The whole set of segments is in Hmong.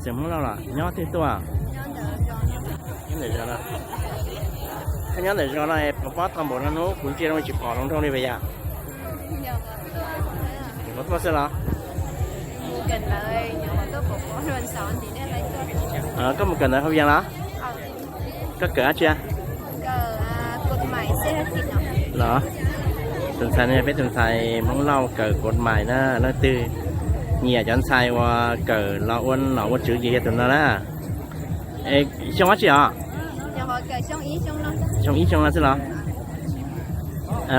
Xeem Hmoob Lauj los nyob twg tuaj? Nyob ntawm zos no. Koj nyob ntawm zos no puas pom tau npaum no hnub kuv ntsia no tsis pom hluas nraug li puas yog? Nyuam qhuav tuaj xwb los? Koj mus kawm ntawv hauv Vias los? Koj kawm dab tsi? Los, tus ntxhais no yog peb tus ntxhais Hmoob Lauj kawm kod mais na, leej twg nyiam cov ntxhais uas kawm los ua nom ua tswv ces yog tus no na. Xyoo dab tsi os? Xyoo ib xyoo no xwb los?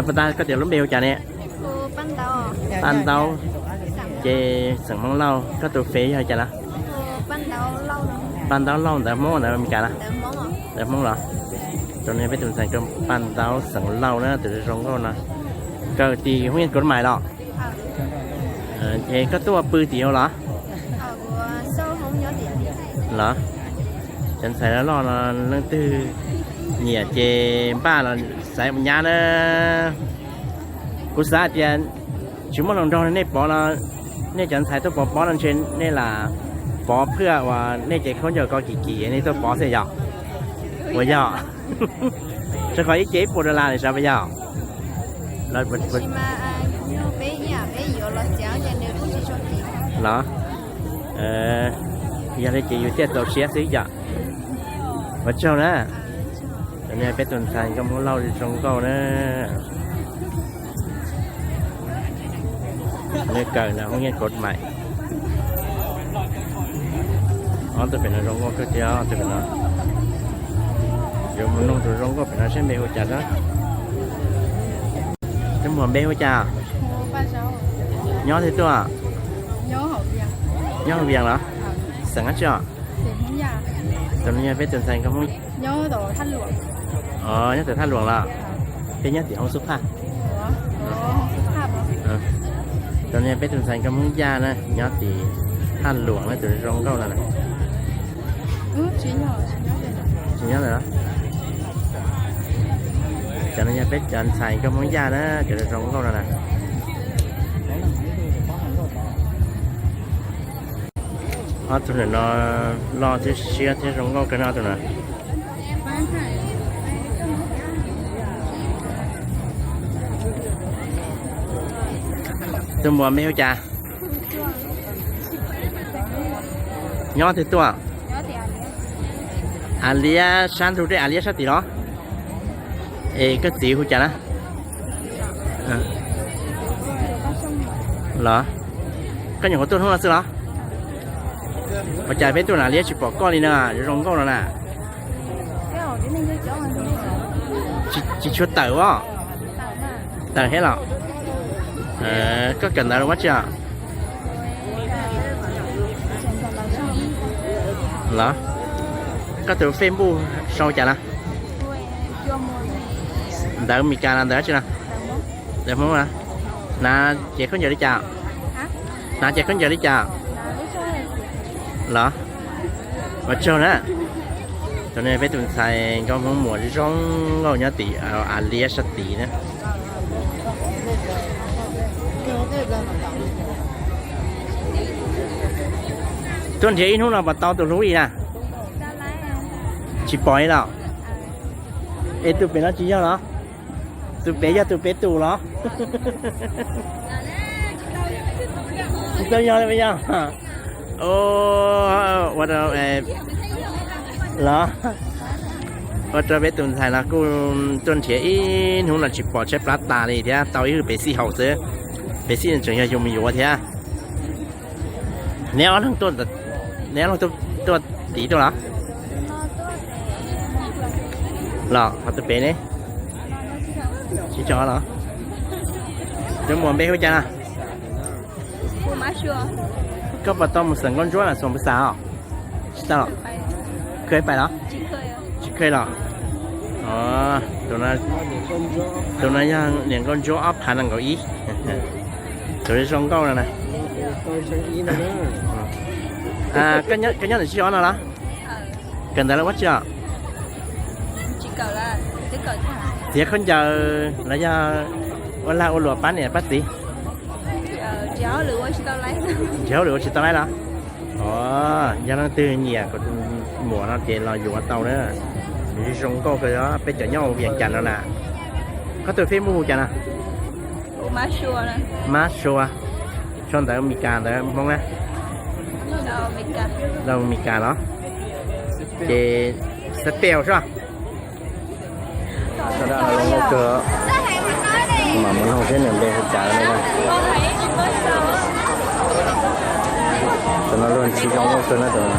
Puas tas koj tias lub npe hu cas ne? Paj Ntaub. Ces xeem Hmoob Lauj, koj tus fev yog cas na? Paj Ntaub Lauj ntawv Hmoob ntawv Amelikas na? Ntawv Hmoob los? Tus no peb tus ntxhais Paj Ntaub xeem Lauj na, tus zoo nkauj no. Kawm tim hoob yeej kod mais los? Ces koj tuaj pw tim hauv los? Los, cov ntxhais loj loj no leej twg nyiam ces npaj los xaiv mus nyab na. Kuv xav hais tias tsis muaj hluas nraug nej pov no, nej cov ntxhais tuaj pov pob no ntshe nej lam pov phwj uas nej cev khaub ncaws ko kim kim nej tuaj pov xwb yog? Uas yog, rau qhov ib ce ib puas dollar li sav puas yog? Los, yog li ces yus thiaj txaus siab xwb yom. Ua tsaug na. Cov no peb tus ntxhais nkauj Hmoob Lauj zoo nkauj na. Nws kawm ntawm hoob yeej kod mais. Ob tug pem no zoo nkauj kawg thiab, ob tug pem no. Yuav mus nug tus zoo nkauj pem no seb npe hu cas na. Tus muam npe hu cas? Nyob twg tuaj? Nyob Vias los? Xeem dab tsi os? Tus no yog peb tus ntxhais nkauj Hmoob. Nyob tom Thaj Luam los? Peb nyob tim hoob xub phaj. Tus no yog peb tus ntxhais nkauj Hmoob Yaj na, nyob tim Thaj Luam na, tus zoo nkauj no na. Tsis nyob lawm. Cov no yog peb cov ntxhais nkauj Hmoob Yaj na, cov zoo nkauj no na. Ob tug ntawm no loj thiab siab thiab zoo nkauj kawg no ob tug no. Tus muam npe hu cas? Nyob twg tuaj? Av liab sab ntug tej av liab sab tim los? Es koj txiv hu cas na? Los, koj nyuam qhuav tuaj hnub no xwb los? Ua cas peb tuaj na liab tsis pom koj li na, zoo nkauj no na. Tsis tshua tawm os. Tawm thiab los? Koj kawm ntawv los ua tsi os? Los, koj tus Facebook sau cas na? Ntawv Meskas los ntawv dab tsi na? Ntawv Hmoob na. Hnav cev khaub ncaws li cas? Hnav cev khaub ncaws li cas? Los, ua tsaug na. Tus no peb tus ntxhais nkauj Hmoob muam zoo nkauj nyob tim av liab sab tid na. Tuaj nrhiav ib hnub no puas tau tus hlub li na? Tsis pom li los? Es tus pem no tsis yog los? Tus pem yog tus pem tus los? Tsis tau yog li puas yog? Ua rau, los, ua rau peb tus ntxhais no kuj tuaj nrhiav ib hnub no tsis pom tshaib plab tas li thiab, tau ib hwj pem xij haum xwb. Pem xij tseem yog yus mus yuav thiab. Neb ob leeg tuaj, neb ob leeg tuaj tid tuaj los? Los qhov tus pem ne? Tsis tso los? Cov muam npe hu cas na? Koj puas tau mus xeem nkauj ntsuab na, xeem npus xas os? Tsis tau los? Kheev pais los? Tsis kheev los? Tus no yog niam nkauj ntsuab ob phav nees nkaum ib. Tus zoo nkauj no na. Koj nyob ntawm tsis ob no los? Kawm ntawv los ua tsi os? Txiav khaub ncaws los yog ua lag ua luam pab niam pab txiv? Nrhiav hauj lwm ua tsis tau laib los? Os, yog leej twg nyiam kuv tus muam no ces los yuav tau na. Zoo nkauj kawg, peb cov nyob Vias Cas no na. Koj tus Facebook hu cas no? Mab Sua, sau ntawv Mes Kas ntawv Hmoob na. Los Mes Kas los? Ces spell soj. Sawv daws zoo nkauj kawg, mam mus nug seb nws npe hu cas li na. Tus no luag ntxhi zoo nkauj kawg na tus no.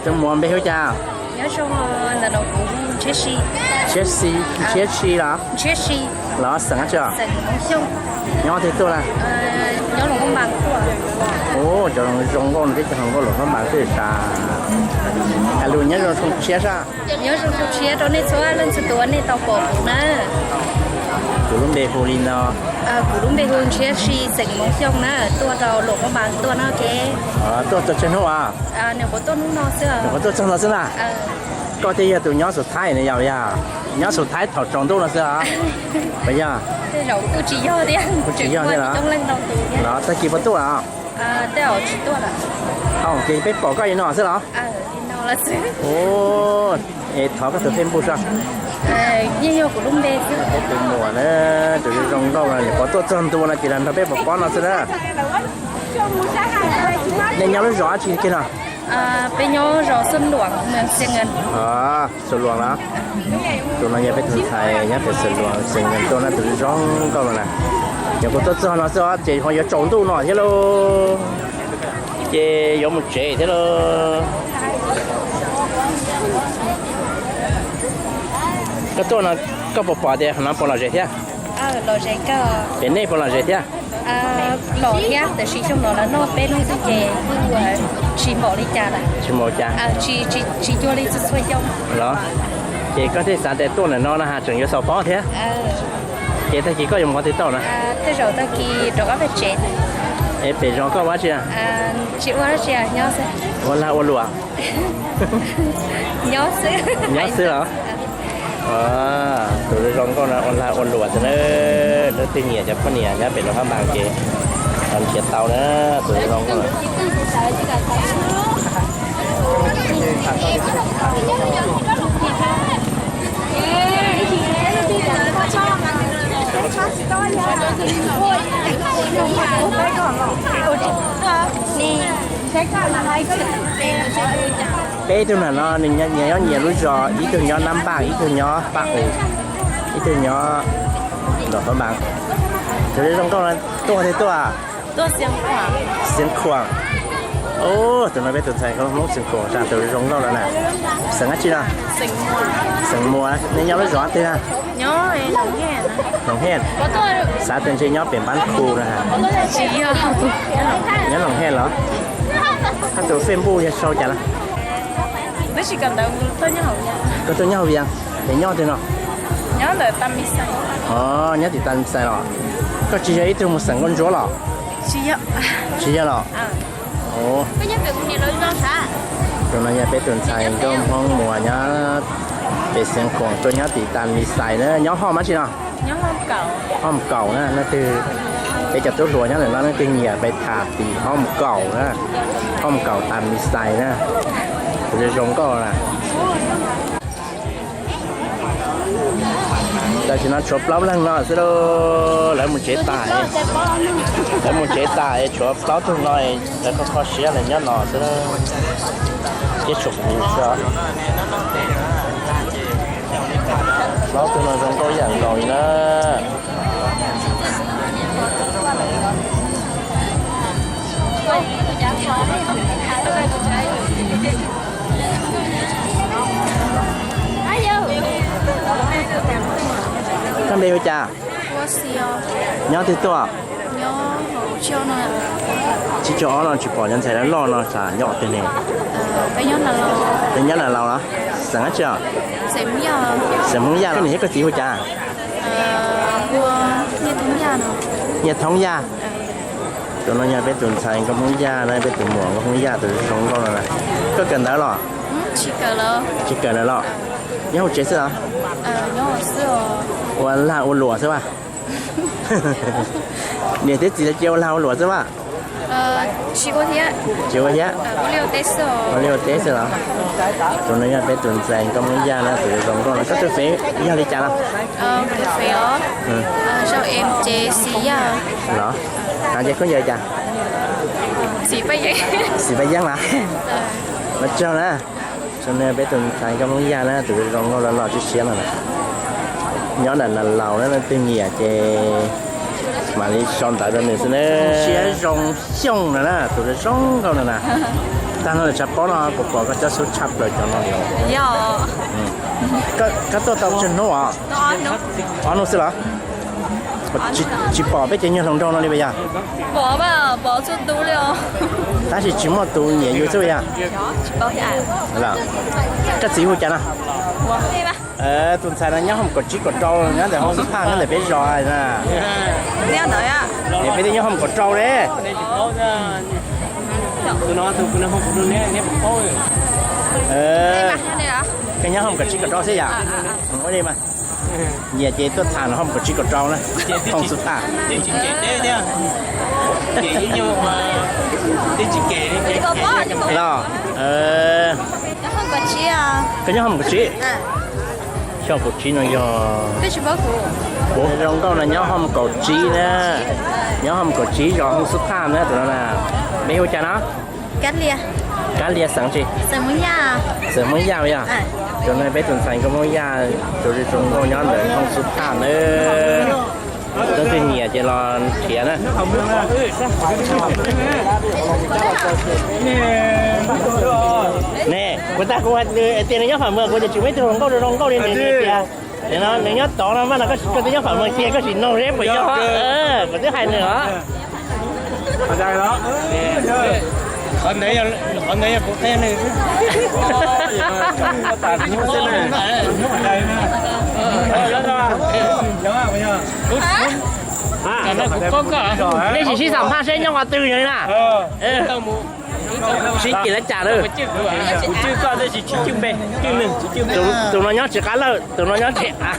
Tus muam npe hu cas? Ntshiab Si los? Los xeem dab tsi os? Nyob twg tuaj na? Ua cov zoo nkauj no thiab cov hluas nkauj Luam Phab Npas twb tas. Hais lus nyob zoo xyoo tshiab soj. Nyob zoo xyoo tshiab rau nej txhua leej txhua tus nej tau pom kuv na. Kuv lub npe hu li no. Kuv lub npe hu Ntshiab Si, xeem Moos Xyooj na, tuaj rau Luam Phab Npas tuaj no ke. Tuaj txog tsawg hnub as? Nws puas tuaj hnub no xwb. Nws puas tuaj txog no xwb na? Koj thiaj yog tus nyob Xus Thaib ne, yog yog nyob Xus Thaib thaum tsaus ntuj no xwb os? Puas yog? Tej zaum kuj tsis yog thiab, kuj tsis yog thiab los? Los tag kis puas tuaj os? Ces peb pom koj li no xwb los? Es thov koj tus Facebook soj. Peb tus muam na, tus zoo zoo nkauj no, nyuam qhuav tuaj txog ntua no ces los nrog peb pom pob no xwb na. Nej nyob lub zos dab tsi kiag no? Peb nyob zos Xub Luam, Xeev Luam. Xub Luam los? Tus no yog peb tus ntxhais nyob pem Xub Luam, Xeev Luam tuaj na, tus zoo nkauj no na. Nyuam qhuav tuaj txog no xwb os, ces ho yuav tsaus ntuj no thiab lauj. Ces yuav mus tsev thiab lauj. Koj tuaj no, koj puas pom tias qhov no puas lom zem thiab? Pem nej puas lom zem thiab? Los thiab, tiam sis xyoo no lawv noj peb hnub xwb ces kuj tsis npaum li cas lawm. Tsis npaum cas. Tsis cuag li txhua txhua xyoo los? Ces koj thiaj xav tias tuaj ntawm no na has tseem yuav xaus pob thiab. Ces tag kis koj yuav mus qhov twg tau na? Tej zaum tag kis rov qab pem tsev. Es pem zos koj ua dab tsi? Tsis ua dab tsi, nyob xwb. Ua lag ua luam? Nyob xwb. Nyob xwb los? Tus zoo nkauj no ua lag ua luam xwb na. Leej twg nyiam cov poj niam nyob pem Luam Phab Npas ces los nrhiav tau na, tus zoo nkauj. Peb tug nam no nws nyias nyob nyias lub zos, ib tug nyob Nab Npaj, ib tug nyob Paj Us, ib tug nyob Luam Phab Npas. Tus zoo nkauj no tuaj twg tuaj? Xeev Khuam. Tus no peb tus ntxhais Hmoob Xeev Khuam, tus zoo nkauj no na. Xeem dab tsi no? Xeem Muas. Nej nyob lub zos twg na? Loos Hej. Xav tias ntshe nyob pem Npab Khu na. Nyob Loos Hej los? Koj tus Facebook yog sau cas na? Koj tuaj nyob hauv Vias, es nyob twg no? Nyob tim Tam Mis Xais los? Koj tsis yog ib tug mus xeem nkauj ntsuab los? Tsis yog los? Tus no yog peb tus ntxhais nkauj Hmoob Muas nyob pem Xeev Khuam, tuaj nyob tim Tam Mis Xais na. Nyob Hoj Mas dab tsi no? Hoj Mus Kaum na. Leej twg, peb cov tub hluas nyob ntawm no leej twg nyiam pes tham tim Hoj Mus Kaum na. Hoj Mus Kaum Tam Mis Xais na. Tus zoo nkauj na. Tam sim no tshuav plaub leeg no xwb lauj, lawv mus tsev tas. Lawv mus tsev tas es tshuav plaub tug no, lawv kho kho siab lawv nyob no xwb lauj. Thiab tshuav kuv xwb. Plaub tug no zoo nkauj ib yam nkaus li na. Koj npe hu cas? Nyob twg tuaj? Tsib caug ob no tsis pom cov ntxhais loj loj no xav nyob twg ne? Peb nyob Nas Laus los? Xeem dab tsi os? Xeem Hmoob Yaj. Koj niam thiab koj txiv hu cas? Nyiaj Thoob Yaj. Tus no yog peb tus ntxhais nkauj Hmoob Yaj na, peb tus muam nkauj Hmoob Yaj, tus zoo nkauj no na. Koj kawm ntawv los? Tsis kawm lawm los? Nyob hauv tsev xwb los? Ua lag ua luam xwb as. Niam thiab txiv lawv cia ua lag ua luam xwb mas. Tsis ua thiab. Ua liaj ua teb xwb los? Tus no yog peb tus ntxhais Nkauj Hmoob Yaj na, tus zoo nkauj no. Koj tus fev yog li cas no? Los, hais tias koj yog li cas? Xim Paj Yeeb mas. Ua tsaug na. Tus no peb tus ntxhais Nkauj Hmoob Yaj na, tus zoo nkauj los los siab siab no na. Nyob nram Nas Laus na, leej twg nyiam ces mam li sau ntawv rau nws xwb na. Siab zoo xyooj no na, tus zoo nkauj no na. Tag no lawm tshav pob no kuv pom koj cov xub tshaj plaws cov no li. Koj tuaj tau tsawg hnub os? Ob hnub xwb los? Tsis pom peb cov nyuag hluas nraug no li puas yog? Tab sis tsis muaj tus nyiam yus xwb puas yog? Koj txiv hu cas no? Tus ntxhais no nyob hoom kaum tsib kaum rau, nyob ntawm Hoob Xub Phaj nyob ntawm peb zos na. Peb twb nyob hoom kaum rau li. Koj nyob hoom kaum tsib kaum rau xwb yom? Ua li mas. Nyiam ces tuaj tham hoom kaum tsib kaum rau na. Hoob Xub Phaj. Los, koj nyob hoom kaum tsib? Xyoo kaum tsib no yog zoo nkauj no nyob hoom kaum tsib na. Nyob hoom kaum tsib zos Hoob Xub Phaj na tus no na. Npe hu cas no? Kab Lias xeem tsi? Xeem Hmoob Yaj yog. Tus no peb tus ntxhais Nkauj Hmoob Yaj, tus zoo nkauj nyob ntawm Hoob Xub Phaj na. Leej twg nyiam ces los nrhiav na. Ne, kuv tag kuv hais tias nws nyob Fam Mws, kuv tias tsis muaj ib tug hluas nkauj zoo nkauj li nws tias. Nws nyob tod no mas no, koj twb nyob Fam Mws kiag koj sim noog seb puas yog. Kuv twb hais nws os. Nej sim sib xam phaj seb nyob qhov twg no na. Sib kis lawv cas lawm. Tus no nyob tsis qab lawm, tus no nyob tsis qab.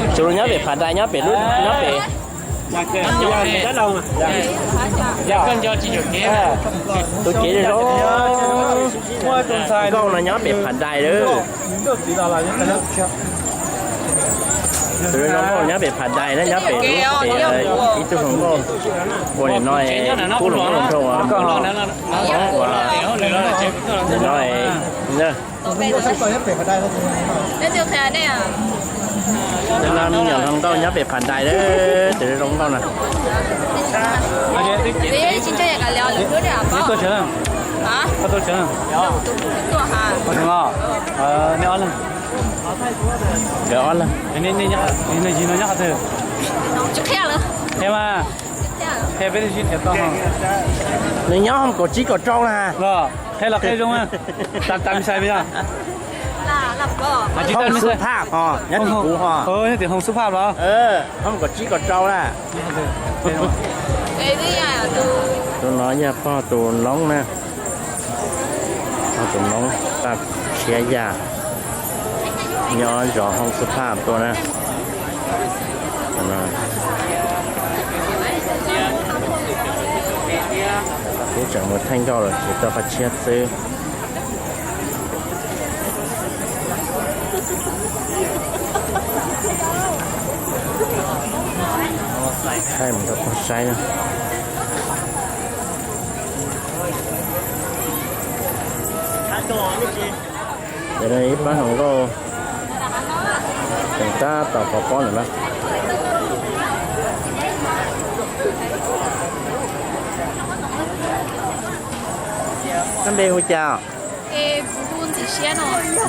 Tus no nyob pem Phav Dais, nyob pem lub, nyob pem tus kev zoo nkauj no nyob pem Phav Dais lawm. Tus zoo nkauj nyob pem Phav Dais na, nyob pem lub pem ib tug hluas nkauj ua nim no, kub hluas nkauj nrog ua no, tus no me nyuam hluas nkauj nyob pem Phav Dais lawm, tus zoo nkauj no. Nkawd ob leeg. Nws nyob hoom kaum tsib kaum rau na. Qhia los qhia zoo, tas tas mis xais yog. Hoom Xub Phaj ho, nyob tim kuv ho. Nyob tim Hoom Xub Phaj los? Hoom kaum tsib kaum rau na. Tus no yog pog tus noob na. Pog tus noob tag tshiab yam, nyob zos Hoom Xub Phaj tuaj na. Kuv tseem mus theej nkauj los tsis tau qhov tshiab xwb. Thaij mus rau pog saib na. Ib pab hluas nkauj tseem tab tom pov pob ntawm no. Koj npe hu cas?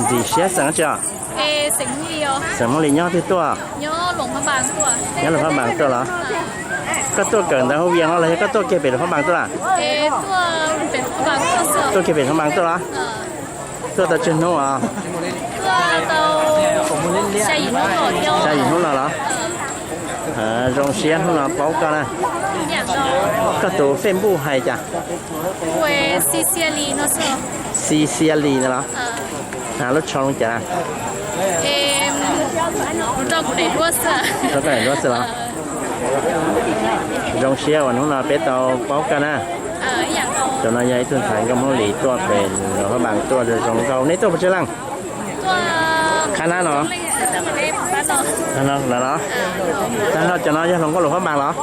Ntxim Siab xeem tsi os? Xeem Hmoob Lis, nyob twg tuaj? Nyob Luam Phaj Npas tuaj los? Koj tuaj kawm ntawv hauv Vias no los yog koj tuaj kiag pem Luam Phaj Npas tuaj lawm? Tuaj kiag pem Luam Phaj Npas tuaj los? Tuaj tau tsawg hnub os? Xya yim hnub no los? Zoo siab hnub no paub koj na. Koj tus Facebook hais cas? Xi Xia Li no los? Lub tsho zoo cas? Rau koj daim duab xwb los? Zoo siab uas hnub no peb tau paub koj na. Tus no yog ib tug ntxhais nkauj Hmoob Lis tuaj pem Luas Phab Npas tuaj zoo nkauj. Neb tuaj pes tsawg leej? Qhab nab no? Tag nrho cov no yog hluas nkauj Luas Phab Npas los?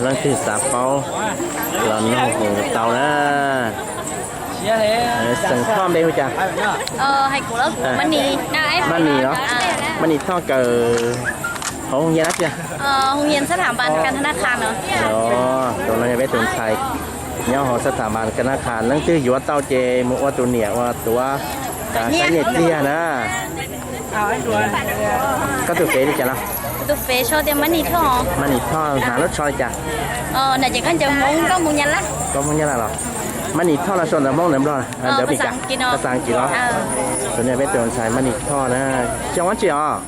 Leej twg xav paub los nug kuv tau na. Xeem Thoj npe hu cas? Maj Nis los? Maj Nis Thoj kawm hauv hoo yia dab tsi? Tus no yog peb tus ntxhais nyob hauv xab tham npas kas nab khas. Leej twg yuav tau ces mus ua tus niam ua tuav saib nyiaj txiag na. Koj tus fev li cas los? Maj Nis Thoj, hnav lub tsho li cas? Koj Hmoob Nyab Laj los? Maj Nis Thoj no sau ntawv Hmoob ntawv Nplog, ntawv Meskas, xav kiv los? Tus no peb tus ntxhais Maj Nis Thoj na. Xyoo dab tsi os?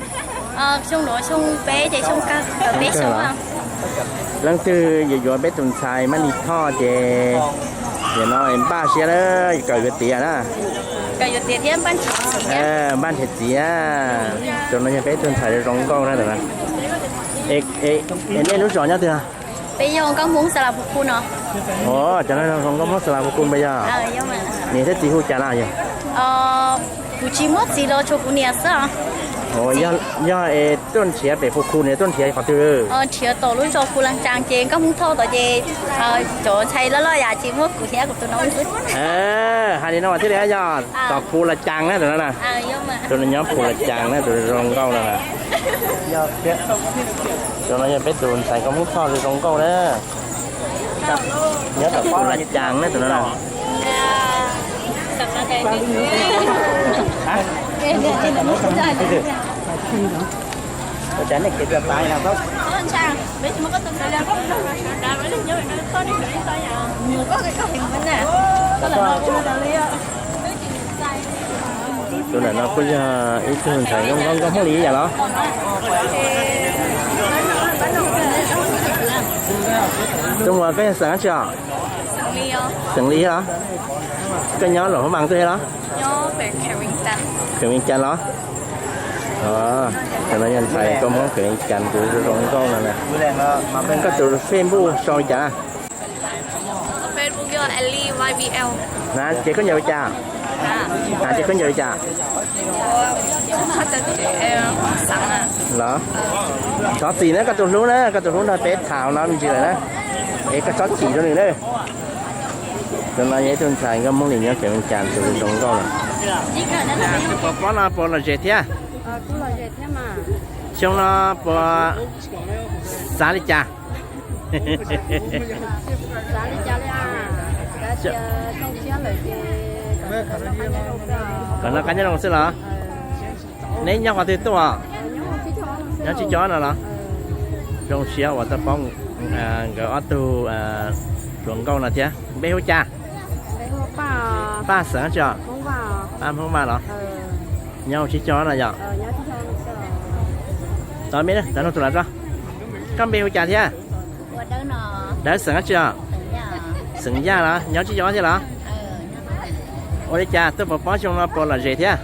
Leej twg yuav yuav peb tus ntxhais Maj Nis Thoj ces nim no npaj siab na, kawm yuav tiav na. Npaj nrhiav txiv na. Tus no yog peb tus ntxhais zoo nkauj na. Es nej lub zos nyob twg? Peb yog nkauj Hmoob Xas Las Phu Khu no. Cov no zoo nkauj Hmoob Xas Las Phu Khu npab yog? Niam thiab txiv hu cas no yog? Kuv tsis muaj txiv los tshuav kuv niam xwb. Yog es tuaj nrhiav pem Phu Khu no tuaj nrhiav qhov twg? Nrhiav tom lub zos Phu Las Cas ces nkauj Hmoob Thoj tod ces cov ntxhais loj loj yam ces muaj kuv thiab kuv tus no xwb. Hais li no thiaj li yog tom Phu Las Cas na tus no na. Tus no nyob Phu Las Cas na tus zoo nkauj no. Tus no yog peb tus ntxhais nkauj Hmoob Thoj zoo nkauj na. Nyob tom Phu Las Cas na tus no na. Tus ntawm no kuj yog ib tug ntxhais nkauj nkauj Hmoob li yam los? Tus muam koj yog xeem dab tsi os? Xeem Lis los? Koj nyob Luas Phab Npas twg los? Kheem Vij Cas los? Tus no yog ntxhais nkauj Hmoob Kheem Vij Cas tus zoo nkauj no na. Koj tus Facebook sau li cas? Hnav ces khaub ncaws li cas? Hnav ces khaub ncaws li cas? Los, thov txim na, koj tus hlub na, koj tus hlub nrog peb tham no me ntsis lawm na. Es koj txhob chim rau nws na. Tus no yog ib tug ntxhais nkauj Hmoob Lis nyob Kheem Vij Cas tus zoo nkauj na. Tus pov pob no puas lom zem thiab? Xyoo no puas xav li cas? Kom noj qab nyob zoo xwb los? Neb nyob qhov twg tuaj? Nyob Tsib Cog no los? Zoo siab uas tau paub nkawd ob tug hluas nkauj no thiab. Npe hu cas? Paj xeem dab tsi os? Paj Hmoob Vaj los? Nyob Tsib Cog no yog? Tos me, tos nug tus laus tso. Koj npe hu cas thiab? Dawb xeem dab tsi os? Xeem Yaj los? Nyob Tsib Cog thiab los? Ua li cas tuaj pov pob xyoo no puas lom zem thiab?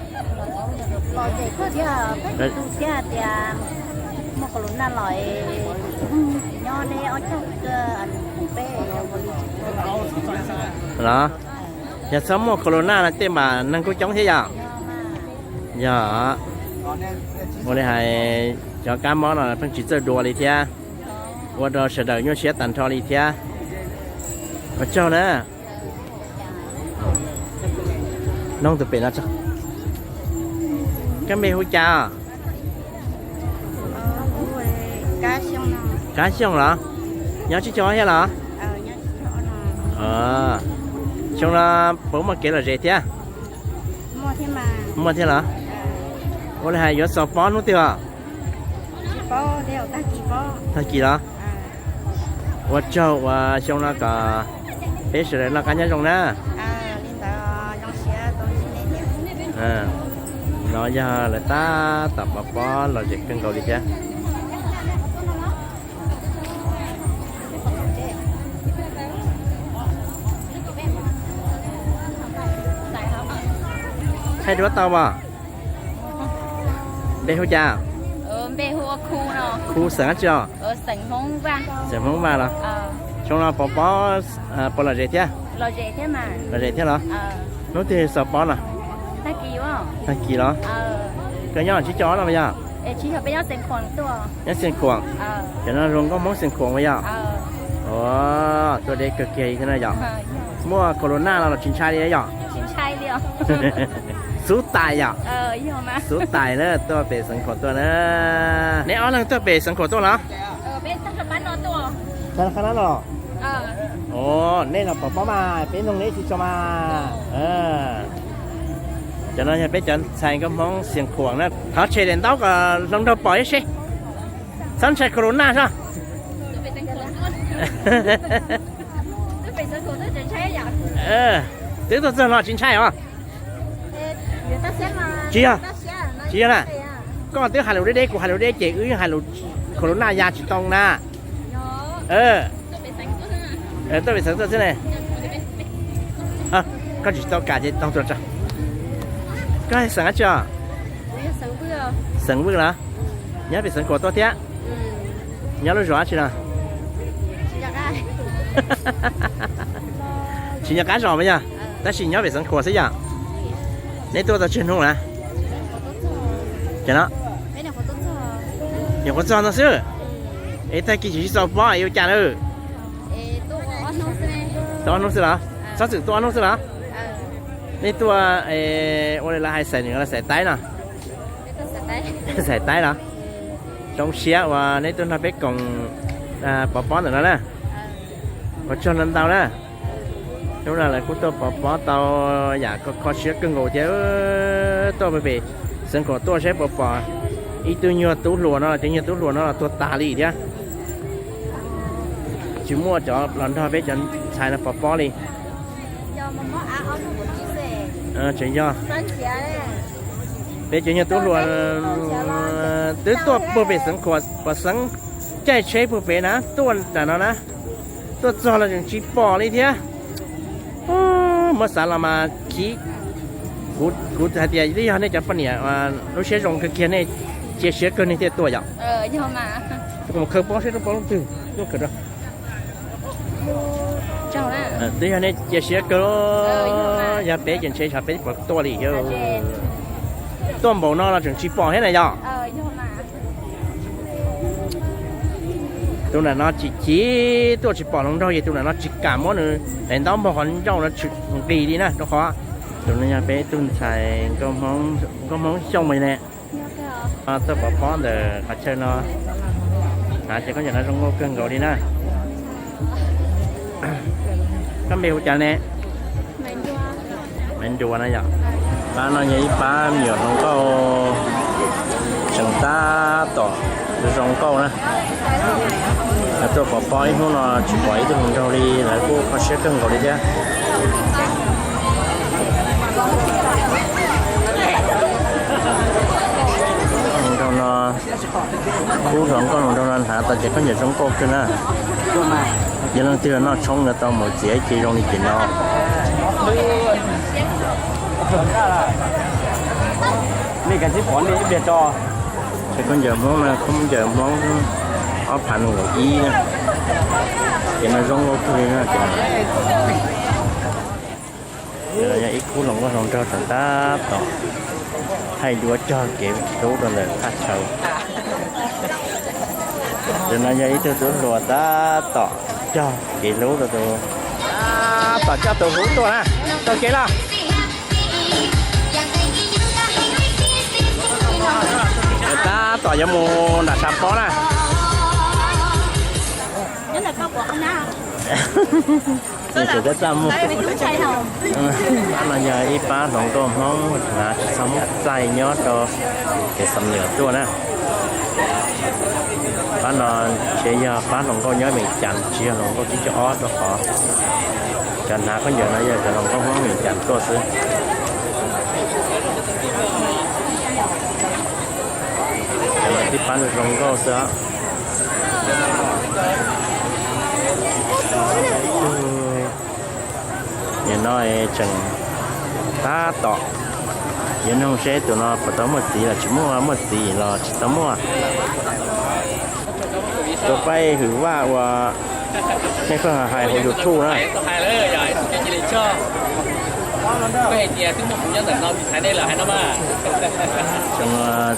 Los, yog txhob muaj corona no tej mas neeg kuj coob thiab yom? Yog, ua li hais cov kab mob no pheej tsis txawj dua li thiab, ua rau sawv daws nyuaj siab tag nrho li thiab. Ua tsaug na. Noog tus pem no tso. Koj npe hu cas? Kab Xyooj los? Nyob Tsib Cog thiab los? Xyoo no puas muaj kev lom zem thiab? Muaj thiab los? Ua li hais yuav xaus pob hnub twg os? Tag kis los? Ua tsaug uas xyoo no kom peb sawv daws noj qab nyob zoo na. No yog lawv tab tom pov pob lom zem kawg nkaus li thiab. Hais duab tau as? Npe hu cas? Khu xeem dab tsi os? Xeem Hmoob Vaj los? Xyoo no Pov Pob puas lom zem thiab? Lom zem thiab los? Hnub twg xaus pob no? Tag kis los? Koj nyob tsib caug ob no yog? Nyob Xeev Khuam. Cov no zoo nkauj Hmoob Xeev Khuam mas yog? Ua, tuaj deb kawg kiag thiab na yom? Muaj corona los los tsis ntshai li yom? Xub tais yom? Xub tais na, tuaj pem Xeev Khuam tuaj na. Neb ob leeg tuaj pem Xeev Khuam tuaj los? Qhov no los? Ua, nej los Pov Pob mas peb noog neb tsis tso mas. Cov no yog peb cov ntxhais nkauj Hmoob Xeev Khuam na. Thov tshem daim ntaub kom hluas nraug pom ib seb. Txhob ntshai corona soj. Twb tuaj txog no tsis ntshai os? Tsis yog, tsis yog na. Koj twb hais lus deb deb, kuv hais lus deb ces wb yeej hais lus corona ya tsis tau na. Tuaj pem Xeev tuaj xwb ne. Koj tsis tau kam ces tau tuaj tso. Koj xeem dab tsi os? Xeem Vwj los? Nyob pem Xeev Khuam tuaj thiab? Nyob lub zos dab tsi no? Tsis nco qab zos mas yog, tab sis nyob pem Xeev Khuam xwb yom? Neb tuaj tau tsawg hnub na? Ces no, nyuam qhuav txog no xwb. Es tag kis tsis txaus pob es ua cas lawm? Tuaj ob hnub xwb los? Txhob txwm tuaj ob hnub xwb los? Nej tuaj ua li lawv hais xais nws los xais taib no? Xais taib los? Zoo siab uas neb tuaj nrog peb koom Pov Pob ntawm no na. Ua tsaug ntau ntau na. Hnub no lawv kuj tuaj Pov Pob tau yam kho kho siab kawg nkaus thiab. Tuaj pem Xeev Khuam tuaj saib puas pom ib tug nyuag tub hluas no, cov nyuag tub hluas no los tuag tas li thiab. Tsis muaj cov los nrog peb cov ntxhais no Pov Pob li. Tseem yog peb cov nyuag tub hluas twb tuaj puag pem Xeev Khuam, pom Xeev caij tsheb puag pem na, tuaj nram no na, tuaj txog los tseem tsis pom li thiab. Muab xav los mas khib. Kuv hais tias twb yog nej cov poj niam lub siab zoo kawg kiag, nej cia siab kawg nej thiaj tuaj yom. Kuv mus khaws pob seb rau pob lub twg tuaj khaws rau. Twb yog nej cia siab kawg, yog peb ces ntshe xyov peb puas tuaj li. Tuaj npaum no los tseem tsis pom thiab na yom. Tus nram no chim chim tuaj tsis pom hluas nraug, ces tus nram no tsis kam muab nws daim ntaub npog qhov ncauj no tshwm nqis li na, rau qhov tus no yog peb tug ntxhais nkauj Hmoob Xyooj ne. Tuaj Pov Pob ntawm qhov chaw no, hnav cov khaub ncaws no zoo nkauj kawg nkaus li na. Koj npe hu cas ne? Maiv Nruas na yom. Pab no yog ib pab me nyuam hluas nkauj tseem tab tom zoo nkauj na. Tuaj Pov Pob ib hnub no tsis pom ib tug hluas nraug li, lawv kuj kho siab kawg nkaus li thiab. Hluas nraug no, kub hluas nkauj hluas nraug no hnav tau cov khaub ncaws zoo nkauj kawg na. Yog leej twg noj tshoob yuav tau mus txiav ib ce zoo li ces no. Cov khaub ncaws Hmoob no, khaub ncaws Hmoob ob phav nees nkaum ib na. Ces no zoo nkauj kawg li na. Ces no yog ib khub hluas nkauj hluas nraug tseem tab tom thaij duab cog kev hlub rau ntawm thaj chaw. Ces no yog ib tug tub hluas tab tom cog kev hlub rau tus, tab tom coj tus hlub tuaj na. Taug kev los. Tab tom yuav mus nram tshav pob na. Tab tom mus. Pab no yog ib pab hluas nkauj Hmoob hnav tsis txhob muab txaij nyob rau kev xam nyuam tuaj na. Pab no tsev yog pab hluas nkauj nyob Vees Cas, tsis yog hluas nkauj tsib caug ob rau qhov cov hnav khaub ncaws no yog cov hluas nkauj Hmoob Vees Cas tuaj xwb. Cov no tib pab zoo nkauj xwb os. Nim no tseem tab tom Yuav nug seb tus no puas tau muaj txiv los tsis muaj, muaj txiv los tsis tau muaj. Tus pab Hwm Vaj uas nej pheej hais hauv YouTube na.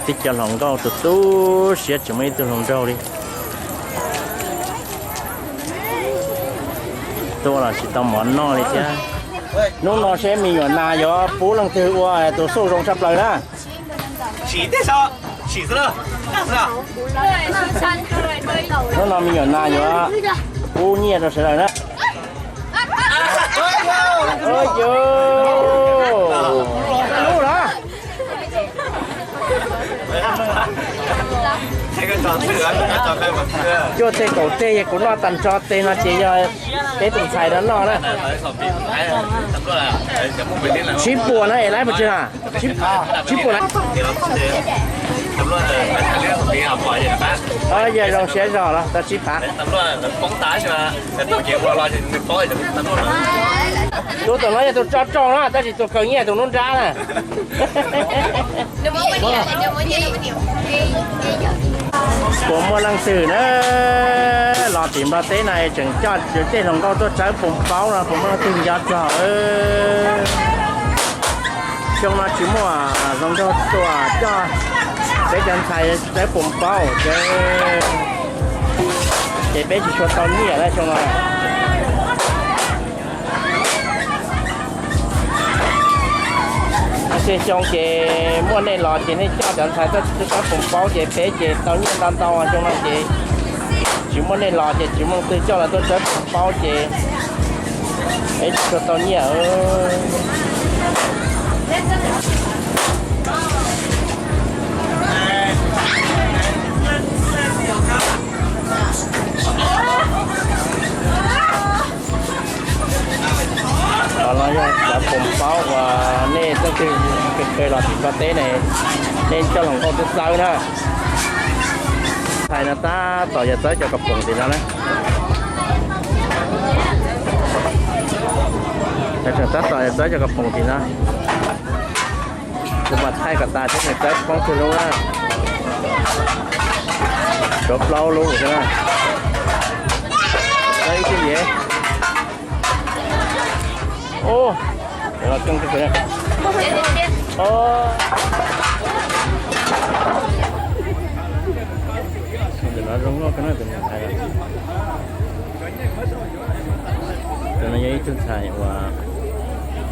Tib co hluas nkauj tu tu siab tsis muaj ib tug hluas nraug li. Tuaj los tsis tau mov noj li thiab. Hnub no seb me nyuam nas yuav pub leej twg ua tus xuj zoo tshaj plaws na. Hnub no me nyuam nas yuav pub nyiaj rau sawv daws na. Ua cas, cuaj teg kaum teg, kuv noj tag nrho teg no ces yog peb tus ntxhais no noj na. Tsib puas na, es lawv puas tsis na? Tsib puas na. Yog zoo siab zog los tau tsib phav. Tus tom no yog tus tso rau no, tab sis tus khaws nyiaj tus nruab nrab na. Puas muaj leej twg na los tim Nplog teb na tseem coj tej hluas nkauj tuaj tsawb poom paub no, puas muaj leej twg nco txog? Xyoo no tsis muaj hluas nkauj tuaj coj peb cov ntxhais tsawb poom paub ces, ces peb tsis tshua tau nyiaj na xyoo no. Xyoo ces muaj nej los ces nej coj cov ntxhais tuaj tsawb poom paub ces peb ces tau nyiaj ntau ntau. Xyoo no ces tsis muaj nej los ces tsis muaj leej twg coj los tuaj tsawb poom paub ces peb tsis tshua tau nyiaj. Qhov no yog cov poom paub uas nej leej twg kawg los tim Nplog teb ne, nej coj hluas nkauj tuaj txawb na. Txhais no tab tom yuav txawb cov kom poom tim no na. Tseem tab tom yuav txawb cov kom poom tim no. Kuv mam thaij kom tas thiab nws txawb poob twg lub na. Suav plaub lub xwb na. Txawb ib tug yev. Ub, los keej kawg. Tus no zoo nkauj kawg na, tus no ntxhais. Tus no yog ib tug ntxhais uas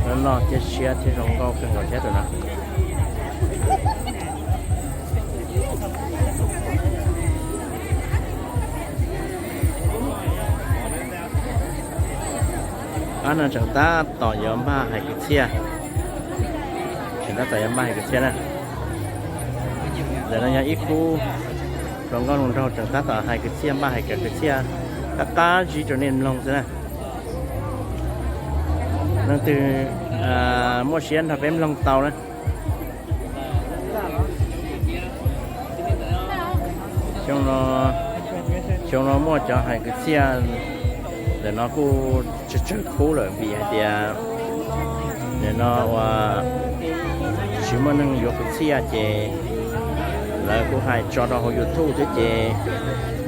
loj loj thiab siab thiab zoo nkauj kawg nkaus thiab tus no. Pab no tseem tab tom yuav npaj hais kwv txhiaj. Tseem tab tom yuav npaj hais kwv txhiaj na. Ntawm no yog ib khub hluas nkauj hluas nraug tseem tab tom hais kwv txhiaj, npaj hais kwv txhiaj qab qab zib rau nej mloog xwb na. Leej twg muaj siab nrog peb mloog tau na. Xyoo no muaj cov hais kwv txhiaj ntawm no kuj tsawg tsawg khub lawm vim hais tias ntawm no uas tsis muaj neeg yuav kwv txhiaj ces lawv kuj hais tso rau hauv YouTube xwb ces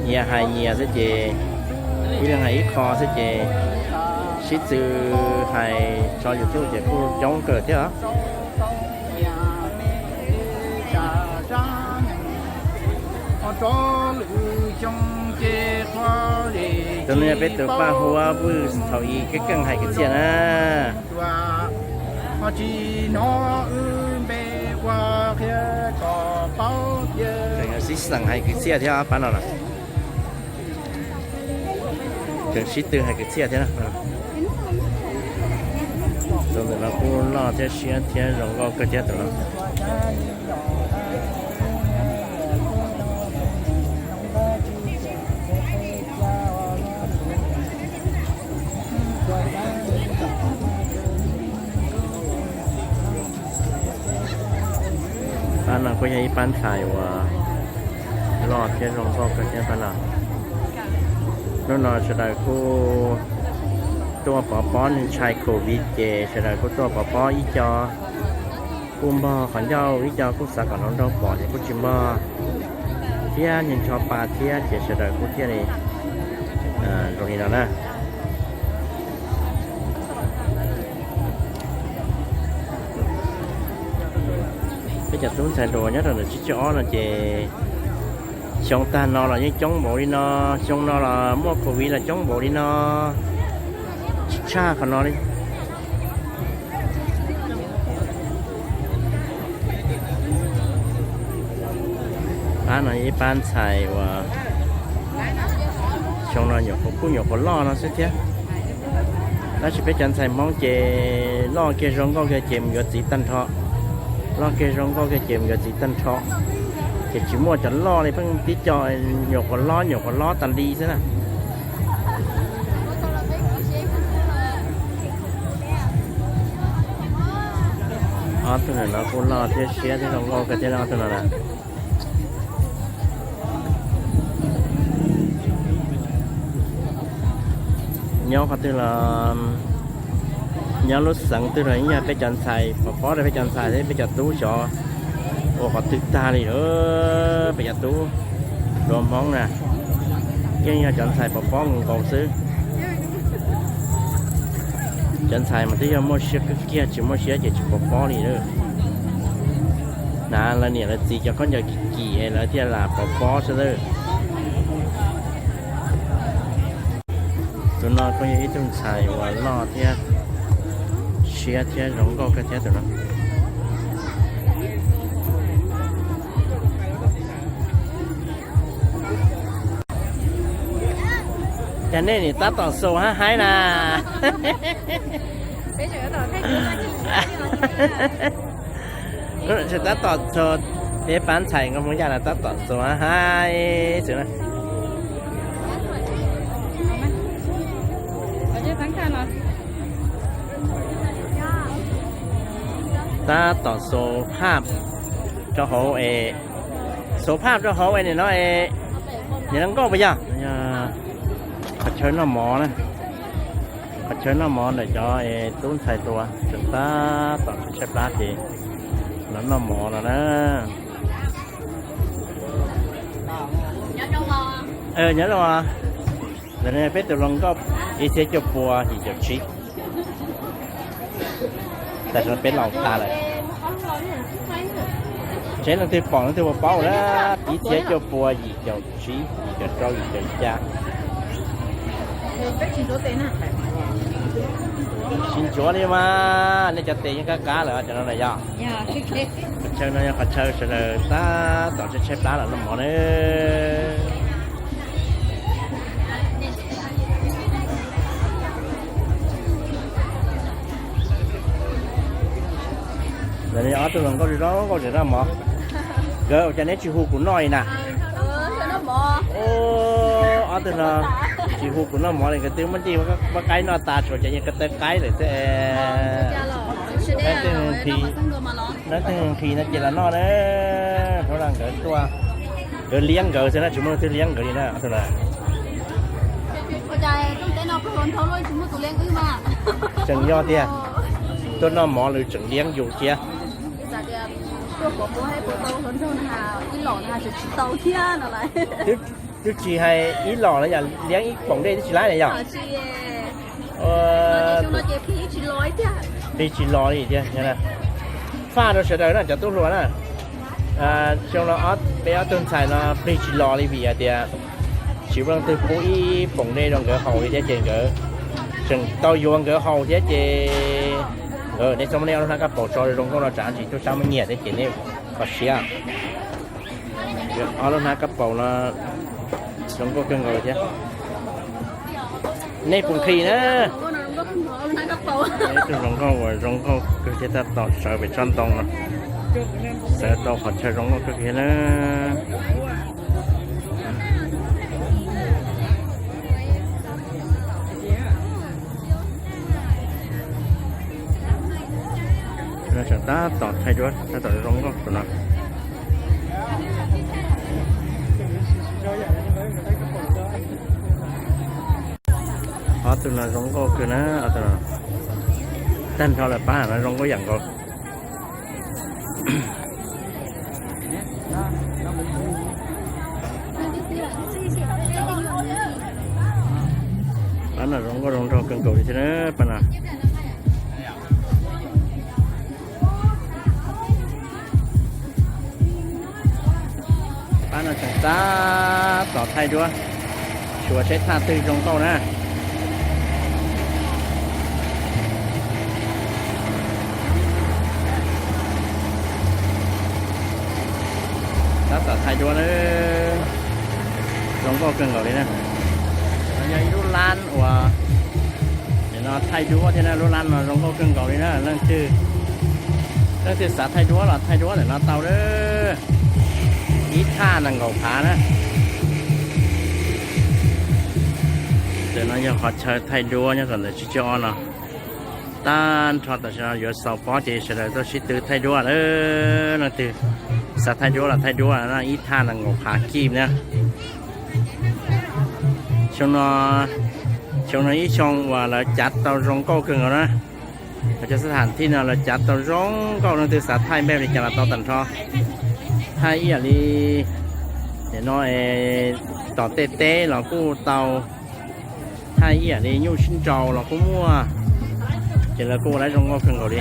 nyias hais nyias xwb ces ib leeg hais ib qho xwb ces sib tw hais tso YouTube ces kuj coob kawg thiab os. Tus no yog peb tus paj huab Vwj thaum ub keej keej hais kwv txhiaj na. Tseem yog sib xeem hais kwv txhiaj thiab pab no na. Tseem sib tw hais kwv txhiaj thiab. Tus ntawm no kuj loj thiab siab thiab zoo nkauj kawg thiab tus no. Pab no kuj yog ib pab ntxhais uas loj thiab zoo nkauj kawg thiab pab no. Hnub no sawv daws kuj tuaj pov pob, neeg ntshai covid ces sawv daws kuj tuaj pov pob ib co. Kuj npog qhov ncauj, ib co kuj xav kom hluas nraug pom ces kuj tsis npog thiab, ncho pa thiab ces sawv daws kuj thiaj li zoo li no na. Peb cov tub ntxhais hluas nyob rau ntawm tsib caug ob no ces xyoo tag no los yeej coob npaum li no, xyoo no los muaj covid los coob npaum li no, tsis tshaj qhov no li. Pab no ib pab ntxhais uas xyoo no nyuam qhuav kuj nyuam qhuav loj no xwb thiab. Tab sis peb cov ntxhais Hmoob ces loj kiag zoo nkauj kiag ces mus yuav txiv tag nrho. Loj kiag zoo nkauj kiag ces mus yuav txiv tag nrho. Ces tsis muaj cov loj li, pheej tib co nyuam qhuav hlob nyuam qhuav hlob tas li xwb na. Ob tug ntawm no kuj loj thiab siab thiab zoo nkauj kawg thiab ob tug no na. Nyob qhov twg los, nyob lub xeev twg los yeej yog peb cov ntxhais pov pob rau peb cov ntxhais thiab peb cov tub xyov ua qhov twg tag li lawm. Peb cov tub hluas Hmoob na, yeej yog cov ntxhais pov pob nkaus nkaus xwb. Cov ntxhais mas twb yog muaj siab kawg kiag, tsis muaj siab ces tsis pov pob li lawm. Hnav lawv niam lawv txiv cov khaub ncaws kim kim es lawv thiaj lam pov pob xwb lawm. Tus no kuj yog ib tug ntxhais uas loj thiab siab thiab zoo nkauj kawg thiab tus no. Cas nej nim tab tom xus hab haib na? Tab tom xus, peb pab ntxhais nkauj Hmoob Yaj no tab tom xus hab haib xwb na. Tab tom xus phaj rau hauv es, xus phaj rau hauv es nim no es, nim no nkauj puas yog? Qhov chaw noj mov na, qhov chaw noj mov ntawm cov es tub ntxhais hluas tseem tab tom tshaib plab ces los noj mov no na. Nyob zoo, ntawm no peb tus hluas nkauj ib txhiab cuaj pua yim caum tsib. Tam sim no peb laus tas lawm. Tseeb leej twg pom leej twg puas paub na, ib txhiab cuaj pua yim caum tsib, yim caum rau, yim caum xya. Tsis ntsuav li mas, nej cov tes yeej qab qab lawm cov no na yog. Qhov chaw no yog qhov chaw sawv daws tab tom tshaib tshaib plab los noj mov na. Lawv ob tug hluas nkauj zoo nkauj tseem noj mov. Nkawd ua cas neb tsis hu kuv noj li na? Ob tug no tsis hu kuv noj mov li, nkawd twb muab ncej muab qaib noj tas, tshuav cov yawg ko taw qaib lawm xwb. Leej twg nqhis no ces los noj na. Hnub no nkawd tuaj, nkawd liab nkawd xwb na, tsis muaj leej twg liab nkawd li na. Tseem yog tiag, tuaj noj mov lawv tseem liab yus thiab. Twb tsis hais ib los na yog liab ib poom dej twb tsis laib na yog. Plig tsis los li tiag. Faj rau sawv daws na cov tub hluas na. Xyoo no peb ob tug ntxhais no plig tsis los li vim hais tias tsis muaj leej twg pub ib poom dej rau nkawd haus li thiab ces nkawd tseem tau yuav nkawd haus thiab ces, nej txhob muab nej ob lub hnab kab paus tso zoo nkauj no tsam ntsis tub sab muab nyiag thiab ces nej kho siab. Ob lub hnab kab paus no zoo nkauj kawg nkaus thiab. Nej puas nqhis na? Ib tug hluas nkauj uas zoo nkauj kawg thiab tab tom sawv pem tsob ntoo no, sawv tau qhov chaw zoo nkauj kawg thiab na. Tseem tab tom thaij duab tab tom zoo nkauj tus no. Ob tug no zoo nkauj kawg na, ob tug no. Tag nrho lawm pab no zoo nkauj yam nkaus. Pab no zoo nkauj zoo nraug kawg nkaus li thiab na, pab no. Pab no tseem tab tom thaij duab, xyuas seb thaj twg zoo nkauj na. Tab tom thaij duab na, zoo nkauj kawg nkaus li na. No yog ib lub lab uas nim no thaij duab thiab na, lub lab no zoo nkauj kawg nkaus li na. Leej twg, leej twg xav thaij duab los thaij duab ntawm no tau na. Ib thaj nees nkaum phav na. Ntawm no yog qhov chaw thaij duab nyob rau ntawm tsib caug ob no. Tag nrho tam sim no yuav xaus pob ces sawv daws tuaj sib tw thaij duab lawm. Leej twg xav thaij duab los thaij duab na, ib thaj nees nkaum phav kij na. Xyoo no, xyoo no ib xyoo uas lawv cav tau zoo nkauj kawg nkaus na. Cov xab tham thij no lawv cav tau zoo nkauj, leej twg xav thaij npej li cas los tau tag nrho. Thaij ib yam li nim no es tom tej teb los kuj tau, thaij ib yam li nyuj sib nraus los kuj muaj, ces lawv kuj ua lawv zoo nkauj kawg nkaus li.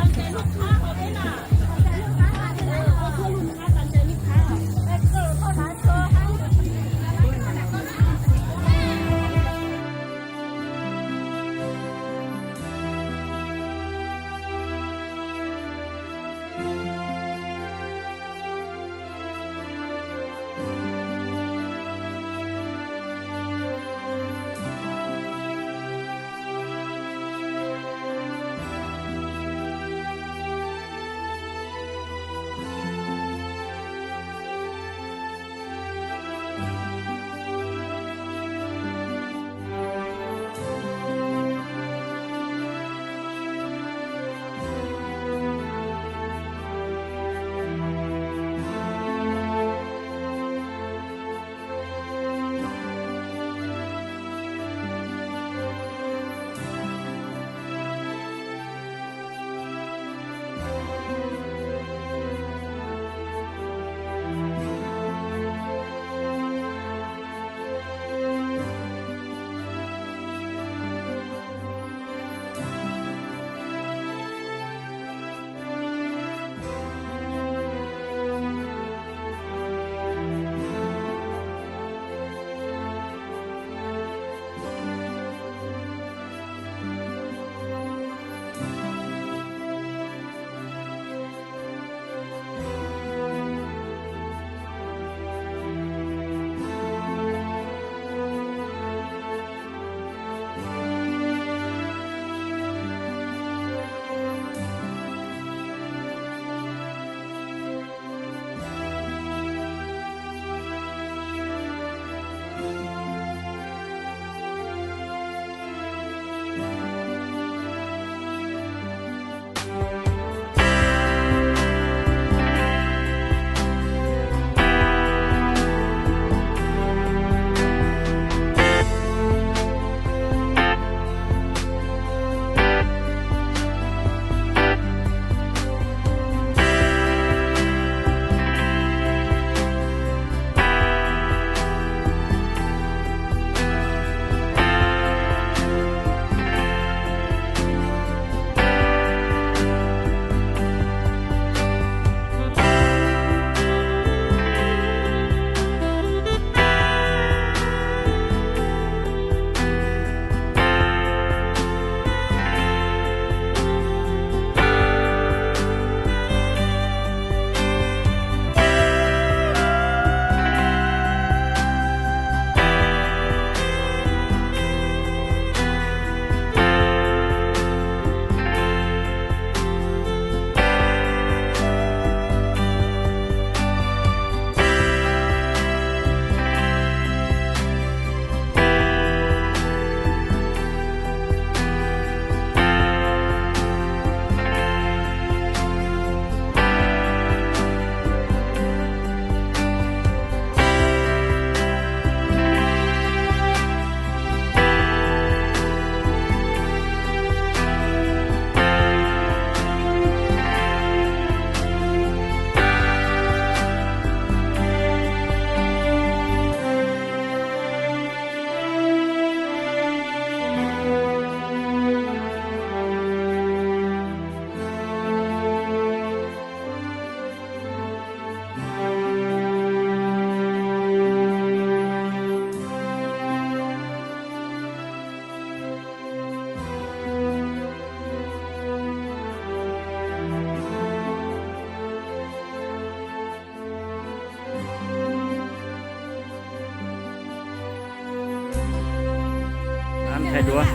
Thaij duab,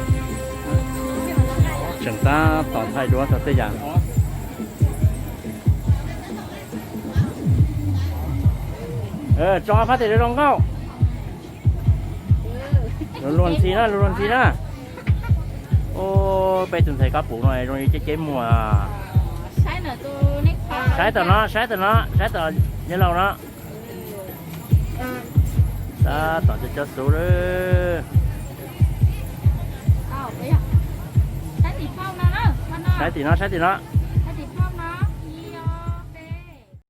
tseem tab tom thaij duab tau tej yam. Tso phab tes zoo nkauj. Luag luag ntxhi na, luag luag ntxhi na. Peb tus ntxhais koj pum no zoo li ceb ceb muag. Saib tom no, saib tom no, saib tom yawg laus no. Tab tom cov cov xub lawm. Saib tim no, saib tim no.